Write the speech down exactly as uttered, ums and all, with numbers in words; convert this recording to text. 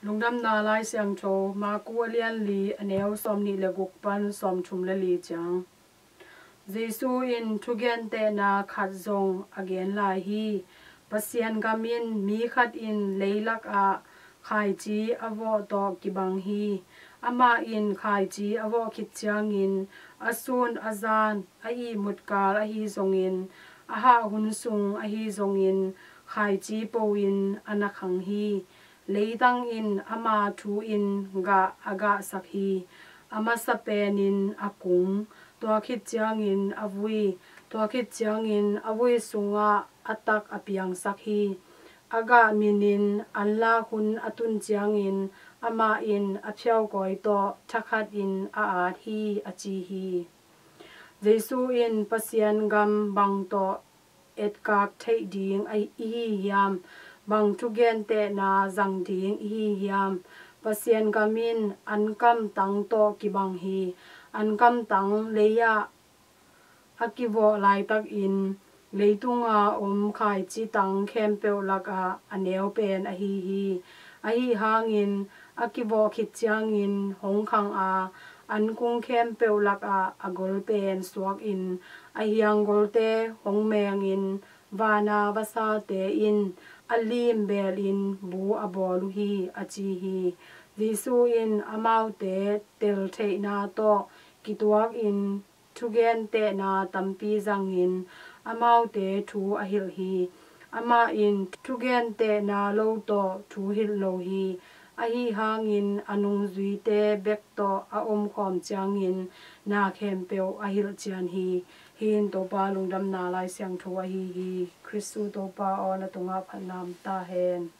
Lungdamna Lai Siangtho, Marku a lian li, a neu sawmnih le guk pan sawmthum le li ciang. Jesu in thugentehna khat zong a gen lai hi. Pasian gam in mi khat in leilak ah khaici a vawh tawh kibang hi. Amah in khaici a vawh khit ciangin a sun a zan, a ihmut kal ahi zongin, a hah hun sung ahi zongin, khaici po in a na khang hi. Leitang in ama thu in gah a gahsak hi. A masa penin a kung, tua khit ciangin a vui, tua khit ciangin a vui sungah a tak a piangsak hi. A gah minin anlak hun a tun ciangin amah in a phiaukawi tawh thakhatin a at hi, a ci hi. Jesu in Pasian gam bang tawh etkak theih ding a, i hi hiam? Bang thugentehna zang ding i hi hiam? Pasian gam in ankam tang tawh kibang hi. Ankam tang lei-ah a kivawh laitakin leitunga om khaici tang khempeuh lakah a neu pen ahi hi. Ahi hangin a kivawh khit ciangin hong khang a, ankung khempeuh lakah a gol pen suakin a hiang golte hong mengin vana vasate in a lim belin bu a bawl uh hi, a ci hi. Jesu in amaute teltheihna tawh kituakin thugentehna tampi zangin amaute thu a hilh hi. Amah in thugentehna lo tawh thu hilh lo hi. Ahi hangin a nungzuite bek tawh a omkhawm ciangin na khempeuh a hilh cian hi. Hih in Topa lungdamna Lai Siangtho ahi hi. Khristu Topa aw, na tungah phatna om ta hen.